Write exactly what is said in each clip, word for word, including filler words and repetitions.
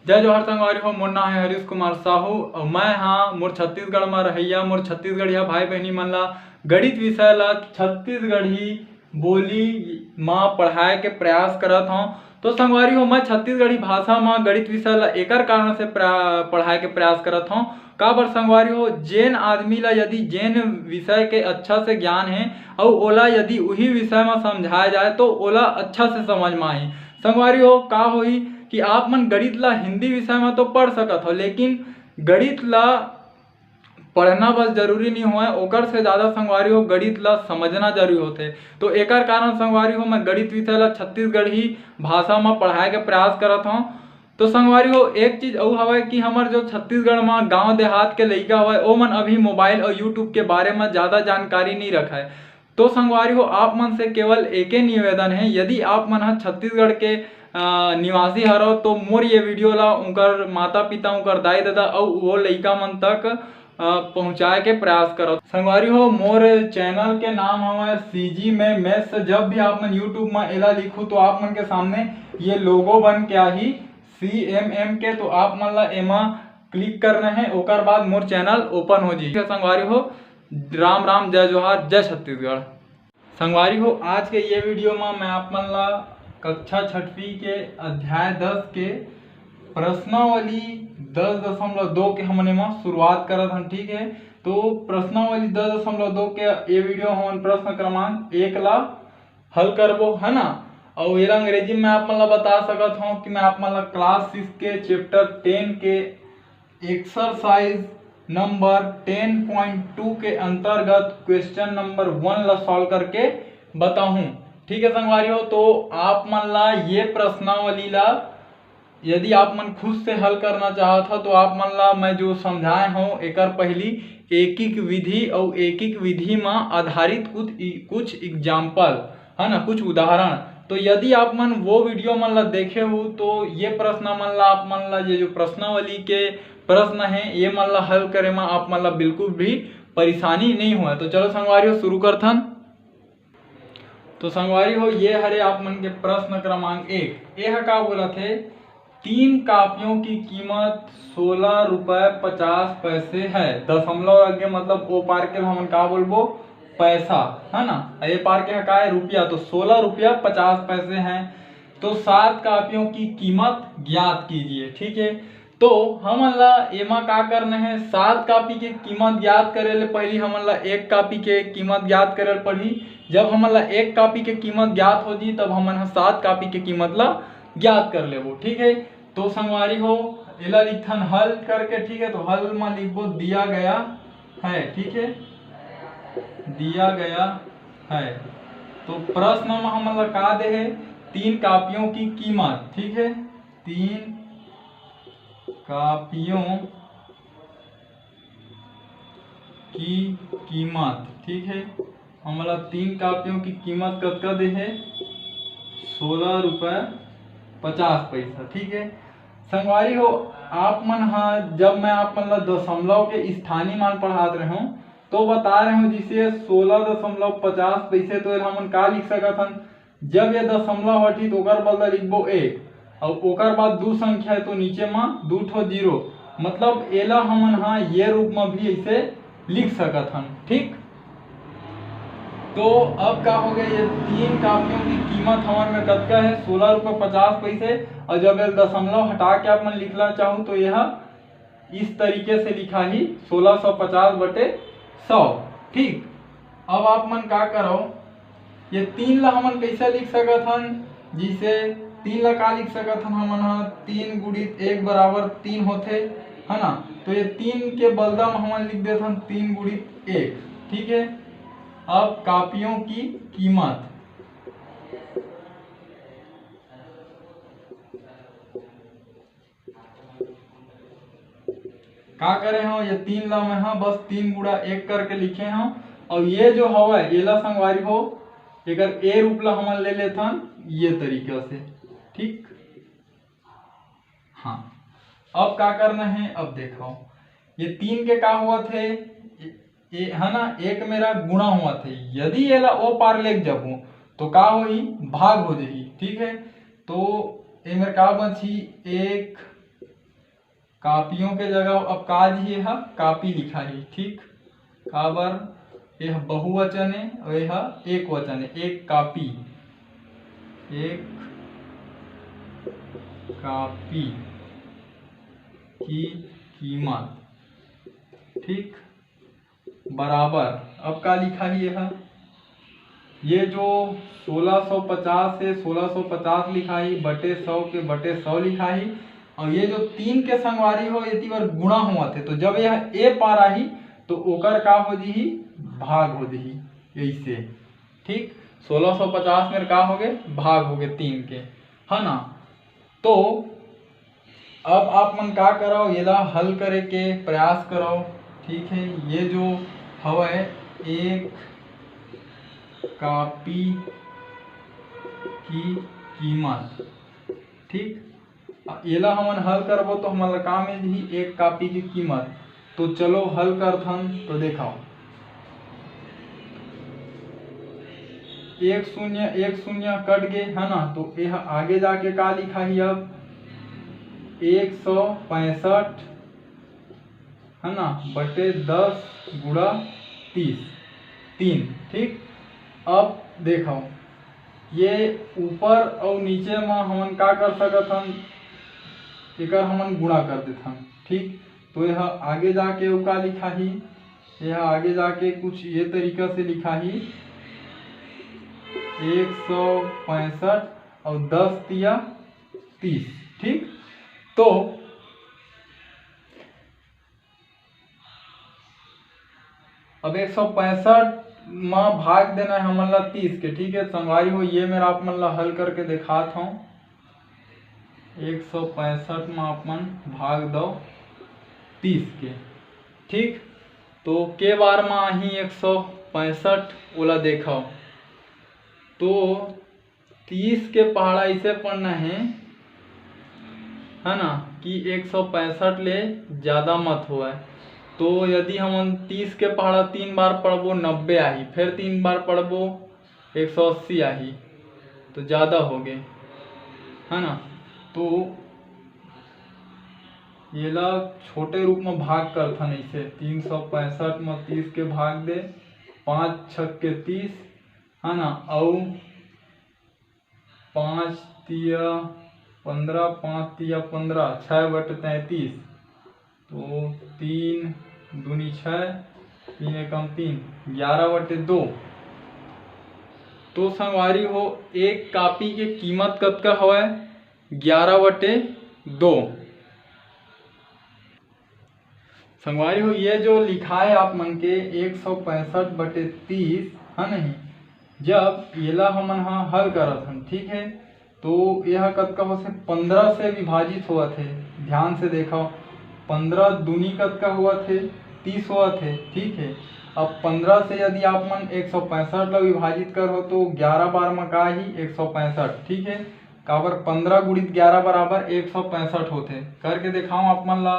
जय जोहार संगवारी हो, मोर नाम है हरीश कुमार साहू और मैं हाँ मोर छत्तीसगढ़ में रहैया, मोर छत्तीसगढ़िया भाई बहनी मन ला गणित विषय ला छत्तीसगढ़ी बोली मा पढ़ाए के प्रयास करत हौं। तो संगवारी हो, मैं छत्तीसगढ़ी भाषा मा गणित विषय ला एकर कारण से प्रा-, पढ़ाए के प्रयास करत हौं। काबर संगवारी हो, जेन आदमी ला यदि जेन विषय के अच्छा से ज्ञान है और ओला यदि उही विषय मा समझाया जाए तो ओला अच्छा से समझ मा आही। संगवारी हो, का होही कि आप मन गणित ला हिंदी विषय मा तो पढ़ सकत हो, लेकिन गणित ला पढ़ना बस जरूरी नहीं होय, ओकर से ज़्यादा संगवारी हो गणित ला समझना जरूरी होथे। तो एकर कारण संगवारी हो मैं गणित विषय ला छत्तीसगढ़ी भाषा मा पढ़ाए के प्रयास करत हौं। तो संगवारी हो, एक चीज अउ हवय कि हमर जो छत्तीसगढ़ मा गांव देहात के लइका हवय, ओमन अभी मोबाइल और YouTube के बारे मा ज़्यादा जानकारी नहीं रखय। तो संगवारी हो, आप मन से केवल एके निवेदन है, यदि आप मन ह छत्तीसगढ़ के, अ, निवासी हरव तो मोर ये वीडियो ला उनकर माता पिता, उनकर दाई ददा अउ वो लइका मन तक, अ, पहुँचाए के प्रयास करव। संगवारी हो, मोर चैनल के नाम हवय CG में Maths। जब भी आप मन YouTube में एला लिखू तो आप मन के सामने ये लोगो बन के आही CMM के, तो आप मन ला एमा क्लिक करना है, ओकर बाद मोर चैनल ओपन हो जाही। संगवारी हो, राम राम, जय जोहार, जय छत्तीसगढ़। संगवारी हो, आज के ये वीडियो में मैं आप मन ला कक्षा छठवीं के अध्याय दस के प्रश्नावली दस दशमलव दो के हमन एमा शुरुआत करत हन, ठीक है। तो प्रश्नावली दस दशमलव दो के ये वीडियो हमन प्रश्न क्रमांक एक ला हल करबो, है ना। और एला अंग्रेजी में आप मन ला बता सकत हूँ कि मैं आप मन ला क्लास सिक्स के चैप्टर टेन के exercise number ten point two के अंतर्गत क्वेश्चन नंबर वन ला सॉल्व करके बताहूँ। ठीक है संगवारी हो, तो आप मन ला ये प्रश्नावली ला यदि आप मन खुद से हल करना चाहत हो तो आप मन ला मैं जो समझाए हूँ एकर पहली एकीक विधि और एकीक विधि में आधारित कुछ कुछ एग्जाम्पल, है ना, कुछ उदाहरण। तो यदि आप मन वो वीडियो मन ला देखे हो तो ये प्रश्न मन ला, आप मन ला ये जो प्रश्नावली के प्रश्न है ये मन ला हल करे में आप मन ला बिल्कुल भी परेशानी नहीं हुआ। तो चलो संगवारी हो शुरू करथन। तो संगवारी हो, ये हरे आप मन के प्रश्न क्रमांक एक। ये ह का बोलत हे, तीन कापियों की कीमत सोलह रुपए पचास पैसे है। दशमलव लग गए, मतलब ओ पार के हमन का बोलबो, पैसा, है ना। ये पार के ह का है, रुपया। तो सोलह रुपया पचास पैसे हैं। तो सात कापियों की कीमत ज्ञात कीजिए, ठीक है। तो हमन ला एमा का करना है, सात कापी के कीमत ज्ञात करे ले पहली हमन ला एक कापी के कीमत ज्ञात करे ले पड़ही। जब हमन ला एक कापी के कीमत ज्ञात हो जी, तब हमन ह सात कापी के कीमत ला ज्ञात कर लेबो, ठीक है। तो संगवारी हो, एला लिखथन हल करके, ठीक है। तो हल मा लिखबो दिया गया है, ठीक है, दिया गया है। तो प्रश्न में हमन ला का दे है, तीन कापियों की कीमत, ठीक है, तीन कापियों की कीमत, ठीक है, हमला तीन कापियों की कीमत कतका दे है, सोलह रुपये पचास पैसा, ठीक है। संगवारी हो, आप मन हा, जब मैं आप मन ला दशमलव के स्थानीय मान पढ़ात रहे हूँ तो बता रहे हूँ, जिसे सोलह दशमलव पचास पैसे, तो हमन का लिख सकत हन, जब ये दशमलव हटही तो ओकर बदला लिखबो एक, और ओकर बाद दू संख्या है तो नीचे मा दू ठो जीरो, मतलब एला हमन हा ये रूप में भी ऐसे लिख सकत हन, ठीक। तो अब का हो गया, ये तीन कापियों की कीमत हमन में कतका है, सोलह रुपये पचास पैसे, और जब ये दशमलव हटा के आप मन लिखना चाहूँ तो यह इस तरीके से लिखा ही, सोलह सौ पचास बटे सौ, ठीक। अब आप मन का करो, ये तीन ला हमन कैसे लिख सकत हन, जिसे तीन ला का लिख सकत हन हमन हा, तीन गुणित एक बराबर तीन होथे, है ना। तो ये तीन के बलदा में हमन लिख देथन तीन गुणित एक, ठीक है। अब कापियों की कीमत, का करे हो, ये तीन ला मैं हा बस तीन गुणा एक करके लिखे हो, और ये जो हवय एला संगवारी हो, एकर ए रूप ला हमन ले लेथन ये तरीका से, ठीक। हाँ, अब का करना है, अब देखो ये तीन के का हुआ थे, ए, है ना, एक मेरा गुणा हुआ थे, यदि एला ओ पार लेके जाबो तो का होही, भाग हो जाही, ठीक है। तो ए मेर का बची, एक कापियों के जगह अब का जी, यह कापी लिखाही, ठीक। काबर यह बहुवचन है और यह एक वचन है, एक कापी, एक कापी की कीमत, ठीक। बराबर अब का लिखाही, यह ये जो सोलह सौ पचास है, सोलह सौ पचास लिखाही बटे सौ के बटे सौ लिखाही। और ये जो तीन के संगवारी हो, एती बर गुणा होवत है, तो जब यह ए पार आही तो ओकर का हो जही, भाग हो जही। ऐसे, ठीक, सोलह सौ पचास में का हो गए, भाग हो गए तीन के, है ना। तो अब आप मन का करव, येला हल करे के प्रयास करव, ठीक है। ये जो हवय एक कापी की कीमत, ठीक, येला हमन हल करबो तो हमन ला का मिल जही, एक कापी की कीमत। तो चलो हल करथन, तो देखाओ, एक शून्य एक शून्य कट गे, है ना। तो यह आगे जाके का लिखाही अब, एक सौ पैंसठ, है ना, बटे दस गुणा तीस, तीन, ठीक। अब देखो, ये ऊपर और नीचे में हमन का कर सकत हन, एकर हमन गुणा कर देथन, ठीक। तो यह आगे जाके वो का लिखाही, यह आगे जाके कुछ ये तरीका से लिखाही, एक सौ पैंसठ और दस तिया तीस, ठीक। तो अब एक सौ पैंसठ मा भाग देना है हमन ला तीस के, ठीक है। संगवारी हो, ये मेर आप मन ला हल करके देखात हूँ। एक सौ पैंसठ मा आप मन भाग दो तीस के, ठीक। तो के बार मा आही एक सौ पैंसठ, ओला देखो। तो तीस के पहाड़ा ऐसे पढ़ना है, है ना, कि एक सौ पैंसठ ले ज़्यादा मत होवय। तो यदि हमन तीस के पहाड़ा तीन बार पढ़बो, नब्बे आही, फिर तीन बार पढ़बो, एक सौ अस्सी आही, तो ज़्यादा हो गए, है ना। तो येला छोटे रूप में भाग करथन ऐसे, तीन सौ पैंसठ में तीस के भाग दे, पाँच छक के तीस, है ना, अउ पाँच तिया पंद्रह, पाँच तिया पंद्रह, छः बटे तैंतीस, तो तीन दूनी छः, तीन एकम तीन, ग्यारह बटे दो। तो संगवारी हो, एक कापी के कीमत कतका हवय? ग्यारह बटे दो। संगवारी हो, ये जो लिखाए आप मन के एक सौ पैंसठ बटे तीस, है नहीं, जब येला हमन ह हल करत हन, ठीक है, तो यह कतका होथे? पंद्रह से विभाजित होवत हे। ध्यान से देखो, पंद्रह दूनी कतका होवत हे? तीस होवत हे, ठीक है। अब पंद्रह से यदि आप मन एक सौ पैंसठ ला विभाजित करहो तो ग्यारह बार म का ही? एक सौ पैंसठ, ठीक है। काबर पंद्रह गुणित ग्यारह बराबर एक सौ पैंसठ होथे। करके देखाओ आप मन ला,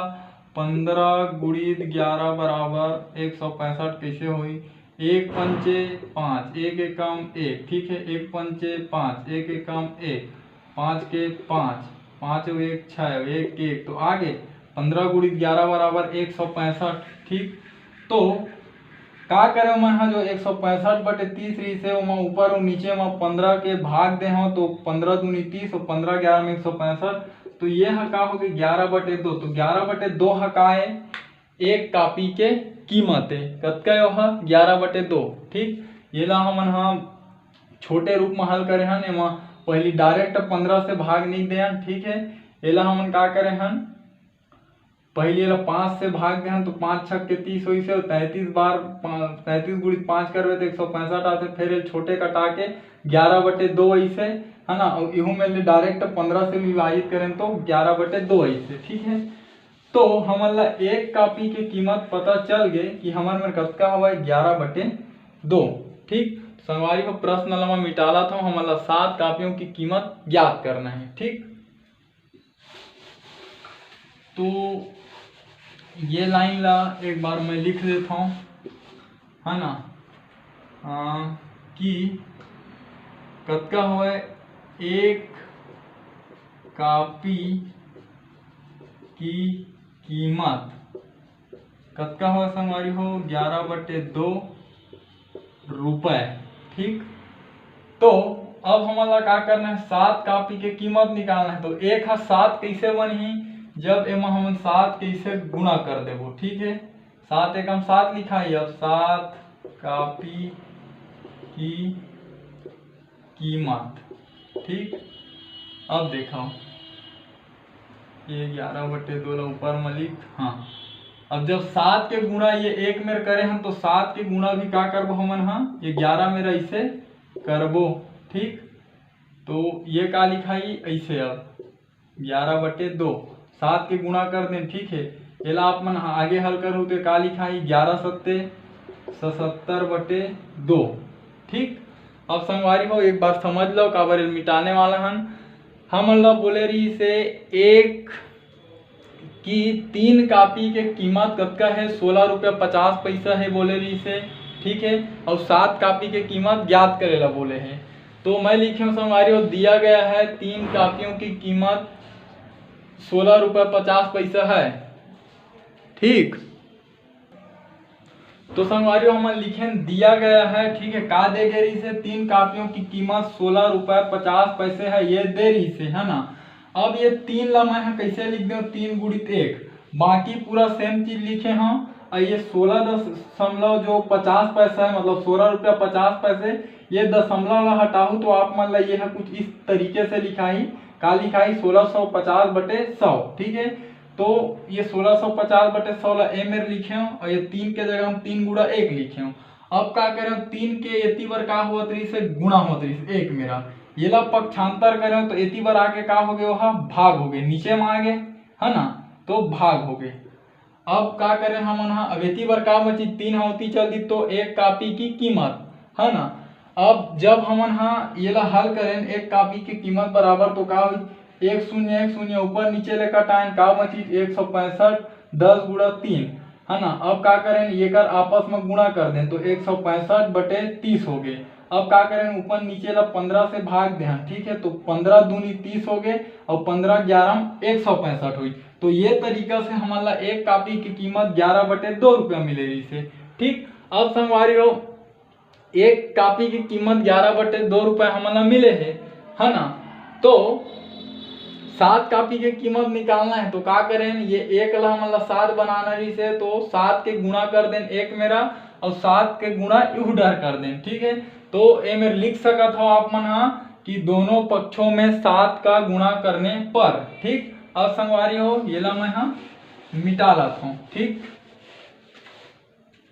पंद्रह गुणित ग्यारह बराबर एक सौ पैंसठ कैसे होही? एक पंचे पाँच, एक एकम एक, ठीक है, एक पंचे पाँच, एक एकम एक, पाँच के पाँच, पाँच अउ एक छः, एक के एक, तो आगे पंद्रह गुणित ग्यारह बराबर एक सौ पैंसठ, ठीक। तो का करे मन ह, जो एक सौ पैंसठ बटे तीस रहिस हे, ओमा ऊपर अउ नीचे म पंद्रह के भाग दे हव, तो पंद्रह दूनी तीस अउ पंद्रह ग्यारह में एक सौ पैंसठ, तो ये ह का होगे? ग्यारह बटे दो। तो ग्यारह बटे दो ह का ए? एक कापी के कीमत ए। कतका ए ओह? ग्यारह बटे दो, ठीक। येला हमन ह छोटे रूप म हल करे हन, एमा पहली direct पंद्रह से भाग नहीं देन, ठीक है। एला हमन का करे हन, पहली एला पाँच से भाग देहन तो पाँच छक के तीस होइस हे, तैंतीस बार, पा-, तैंतीस गुणित पाँच करबे तो एक सौ पैंसठ आथे, फिर ये छोटे कटा के ग्यारह बटे दो अइस हे, है ना, और इहू में ले direct पंद्रह से विभाजित करें तो ग्यारह बटे दो अइस हे, ठीक है। तो हमन ला एक कापी के कीमत पता चल गे कि हमर में कतका हवय, ग्यारह बटे दो, ठीक। संगवारी हो, प्रश्न ला मैं मिटालत हूँ, हमन ला सात कापियों की कीमत ज्ञात करना है, ठीक। तो ये line ला एक बार मैं लिख देता हूँ, है ना, अ, कि कतका होय एक कापी की कीमत कतका हो संगवारी हो? ग्यारह बटे दो रुपए। ठीक, तो अब हमन ला का करना है? सात कापी के कीमत निकालना है। तो एक ह सात कैसे बनही? जब एमा हमन सात कैसे गुणा कर देबो। ठीक है, सात एकम सात लिखाई। अब सात कापी की कीमत। ठीक, अब देखो, ये ग्यारह बटे दो ला ऊपर में लिख। हाँ, अब जब सात के गुणा ये एक मेर करे हन, तो सात के गुणा भी का करबो हमन? हाँ, ये ग्यारह मेर ऐसे करबो। ठीक, तो ये का लिखाई? ऐसे अब ग्यारह बटे दो, सात के गुणा कर देन। ठीक है, एला आप मन आगे हल करहु तो का लिखाई? ग्यारह सत्ते सतहत्तर बटे दो। ठीक, अब संगवारी हो, एक बार समझ लो काबर एल मिटाने वाला हन। हमन ला बोले रहिस हे एक कि तीन कापी के कीमत कतका है? सोलह रुपया पचास पैसा है बोले रहिस हे। ठीक है, और सात कापी के कीमत ज्ञात करे ला बोले है। तो मैं लिखे हूँ संगवारी हो, दिया गया है तीन कापियों की कीमत सोलह रुपये पचास पैसा है। ठीक, तो संगवारी हो, हमन लिखेन दिया गया है। ठीक है, का दे गे रहिस हे? तीन कापियों की कीमत सोलह रुपये पचास पैसे है, ये दे रहिस हे, है ना। अब ये तीन ला मैं ह कैसे लिख देव? तीन गुणित एक, बाकी पूरा सेम चीज लिखे हूँ। और ये सोलह दशमलव जो पचास पैसा है, मतलब सोलह रुपया पचास पैसे, ये दशमलव ला हटाहू तो आप मन ला ये ह कुछ इस तरीके से लिखाई। का लिखाई? सोलह सौ पचास बटे सौ। ठीक है, तो ये सोलह सौ पचास बटे सौ ला ए मेर लिखे हूँ और ये तीन के जगह हम तीन गुणा एक लिखे हूँ। अब का करे हूँ, तीन के एती बर का होत रहिस हे? गुणा होत रहिस हे एक मेर। ये ला पक्षांतर करे हूँ तो एती बर आके का हो गए? वह भाग हो गए, नीचे में आ गए, है ना, तो भाग हो गए। अब का करें हमन हा? अब एती बर का बची? तीन ह ओती चल दी तो एक कापी की कीमत, है ना। अब जब हमन हा ये ला हल करें, एक कापी की कीमत बराबर तो का हुई? एक शून्य एक शून्य ऊपर नीचे ले कटाएन, का बची? एक सौ पैंसठ, दस गुणा तीन, है ना। अब का करें? ये कर आपस में गुणा कर दें तो एक सौ पैंसठ बटे तीस हो गए। अब का करें? ऊपर नीचे ला पन्द्रह से भाग दें, ठीक है, तो पन्द्रह दूनी तीस हो गए और पन्द्रह ग्यारह एक सौ पैंसठ हुई। तो ये तरीका से हमन ला एक कापी की कीमत ग्यारह बटे दो रुपया मिले रहिस हे। ठीक, अब संगवारी हो, एक कापी की कीमत ग्यारह बटे दो रुपया हमन ला मिले हे, है ना। तो सात कापी के कीमत निकालना है, तो का करें, ये एक ला हमन ला सात बनाना रहिस हे, तो सात के गुणा कर देन एक मेर और सात के गुणा इहू डहर कर देन। ठीक है, तो ए मेर लिख सकत हो आप मन हा कि दोनों पक्षों में सात का गुणा करने पर। ठीक, अब संगवारी हो, ये ला मैं हा मिटा लात हूँ। ठीक,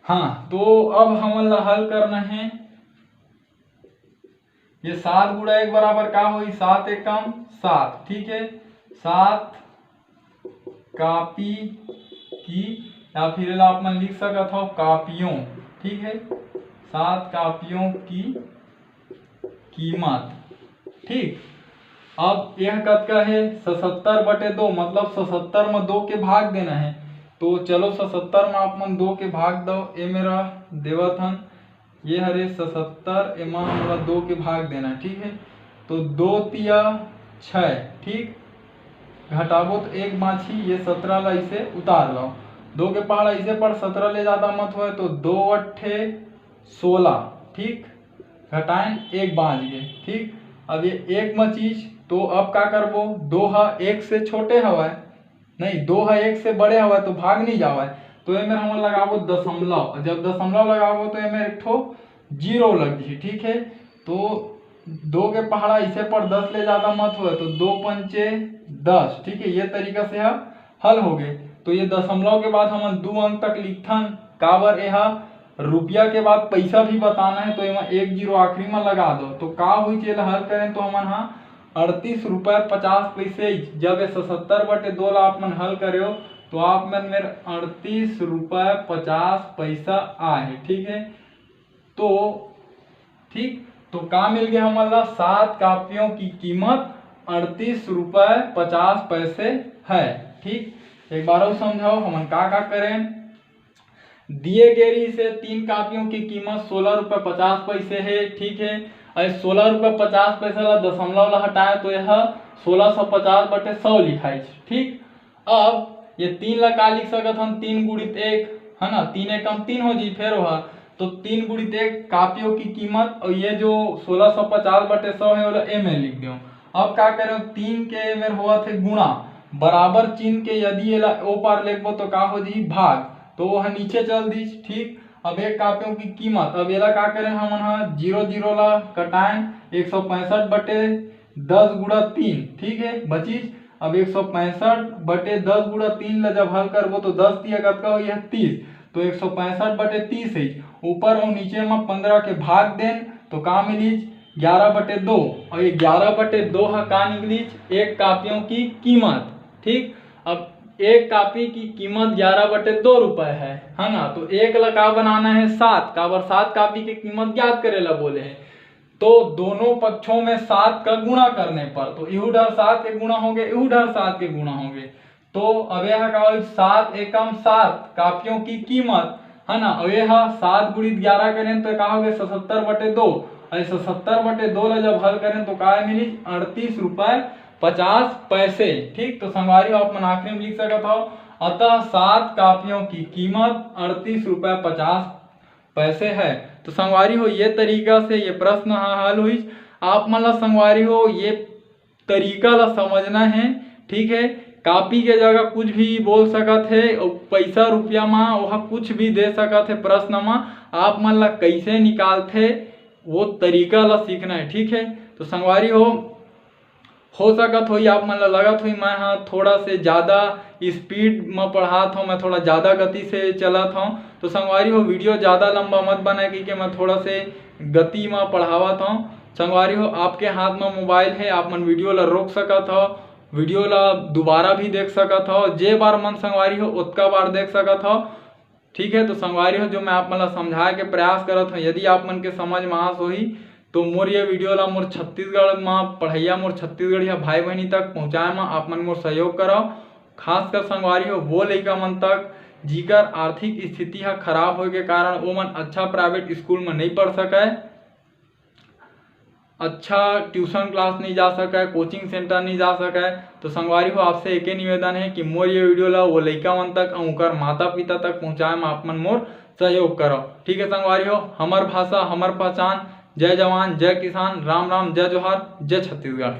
हाँ, तो अब हमन ला हल करना है, ये सात गुणा एक बराबर का होई? सात एकम सात। ठीक है, सात कापी की, या फिर एला आप मन लिख सकत हो कापियों। ठीक है, सात कापियों की कीमत। ठीक, अब यह कतका है? सतहत्तर बटे दो, मतलब सतहत्तर में दो के भाग देना है। तो चलो, सतहत्तर में आप मन दो के भाग दो, ए मेर देवत हन, ये हरे सतहत्तर, एमा हमला दो के भाग देना है। ठीक है, तो दो तिया छः, ठीक, घटाबो तो एक बाँचही, ये सतरा ला इसे उतार लो, दो के पहाड़ इसे पर सतरा ले जादा मत होए, तो दो अट्ठे सोलह, ठीक, घटाएन एक बाँच गे। ठीक, अब ये एक म चीज, तो अब का करबो, दो ह एक से छोटे हवय, नहीं, दो ह एक से बड़े हवय तो भाग नहीं जावय, तो एमेर हमन लगाबो दशमलव। जब दशमलव लगाबो तो एमेर एक ठो जीरो लग जही। ठीक है, तो दो के पहाड़ा इसे पर दस ले जादा मत होए, तो दो पंचे दस। ठीक है, ये तरीका से ह हल हो गए। तो ये दशमलव के बाद हमन दू अंक तक लिखथन, काबर एहा रुपया के बाद पैसा भी बताना है, तो एमा एक जीरो आखिरी में लगा दो। तो का हुई, जेला हल करें तो हमन हा अड़तीस रुपये पचास पैसे, जब ये सतहत्तर बटे दो ला आप मन हल करेव, तो आप मन मेर अड़तीस रुपये पचास पैसा आए हे। ठीक है, तो ठीक, तो का मिल गया हमन ला? सात कापियों की कीमत अड़तीस रुपये पचास पैसे है। ठीक, एक बार और समझाओ, हमन का का करें? दिए गे रहिस हे तीन कापियों की कीमत सोलह रुपये पचास पैसे है। ठीक है, अरे सोलह रुपये पचास पैसे ला दशमलव ला हटाए तो यह सोलह सौ पचास बटे सौ लिखाई। ठीक, अब ये तीन ला का लिख सकत हन, तीन गुणित एक, है ना, तीन एकम तीन हो जी, फेर ओहा तो तीन गुणित एक कापियों की कीमत, और ये जो सोलह सौ पचास बटे सौ है, ओला ए में लिख देव। अब का करें, तीन के ए में होवत है गुणा, बराबर चिन्ह के यदि एला ओ पार लेखबो तो का हो जी, भाग, तो वो है नीचे चल दीस। ठीक, अब एक कापियों की कीमत, अब एला का करें, हमन हा जीरो जीरो ला कटाएं, एक सौ पैंसठ बटे दस गुणा तीन, ठीक है, बचीस। अब एक सौ पैंसठ बटे दस गुणा तीन ला जब हल करबो तो दस तिया कतका होही, तीस, तो एक सौ पैंसठ बटे तीस है। ऊपर और नीचे में पंद्रह के भाग देन तो का मिलीस, ग्यारह बटे दो। और ये ग्यारह बटे दो हा का निकलीस, एक कापियों की कीमत। ठीक, अब एक कापी की कीमत ग्यारह बटे दो रुपए है, है ना, तो एक ला का बनाना है, सात, काबर सात कापी की कीमत ज्ञात करे ला बोले हैं। तो दोनों पक्षों में सात का गुणा करने पर, तो इहू डहर सात के गुणा होगे, इहू डहर सात के गुणा होगे, तो अब यह का होई, सात एकम सात कापियों की कीमत, है ना, अब यह सात गुणित ग्यारह करें तो का होगे, सतहत्तर बटे दो। और सतहत्तर बटे दो ला जब हल करें तो का मिली, अड़तीस रुपए पचास पैसे। ठीक, तो संगवारी हो, आप मन आखिरी में लिख सकत हो, अतः सात कापियों की कीमत अड़तीस रुपए पचास पैसे है। तो संगवारी हो, ये तरीका से ये प्रश्न हा हल हुई। आप मन ला संगवारी हो ये तरीका ला समझना है, ठीक है। कापी के जगह कुछ भी बोल सकत है, अउ पैसा रुपया मा ओहा कुछ भी दे सकत है। प्रश्न मा आप मन ला कैसे निकालथे वो तरीका ला सीखना है, ठीक है। तो संगवारी हो, हो सकत होही आप मन ला लगत होही मैं हा थोड़ा से ज़्यादा स्पीड म पढ़ात हूँ, मैं थोड़ा ज़्यादा गति से चलत हूँ। तो संगवारी हो, वीडियो ज़्यादा लंबा मत बनाए, क्योंकि मैं थोड़ा से गति म पढ़ावत हूँ। संगवारी हो, आपके हाथ में मोबाइल है, आप मन वीडियो ला रोक सकत हो, वीडियो ला दोबारा भी देख सकत हो, जे बार मन संगवारी हो ओतका बार देख सकत हो। ठीक है, तो संगवारी हो, जो मैं आप मन ला समझाए के प्रयास करत हूँ, यदि आप मन के समझ में आस होही तो मोर ये वीडियो ला मोर छत्तीसगढ़ में पढ़ैया मोर छत्तीसगढ़िया भाई बहनी तक पहुँचाए में आप मन मोर सहयोग करव। खासकर संगवारी हो, वो लइका मन तक जिकर आर्थिक स्थिति ह खराब होए के कारण ओमन अच्छा प्राइवेट स्कूल में नहीं पढ़ सकय, अच्छा ट्यूशन क्लास नहीं जा सकय, कोचिंग सेंटर नहीं जा सकय। तो संगवारी हो, आपसे एके निवेदन है कि मोर ये वीडियो ला वो लइका मन तक अउ ओकर माता पिता तक पहुँचाए में आप मन मोर सहयोग करव। ठीक है संगवारी हो, हमर भाषा, हमर पहचान। जय जवान, जय किसान, राम राम, जय जोहार, जय छत्तीसगढ़।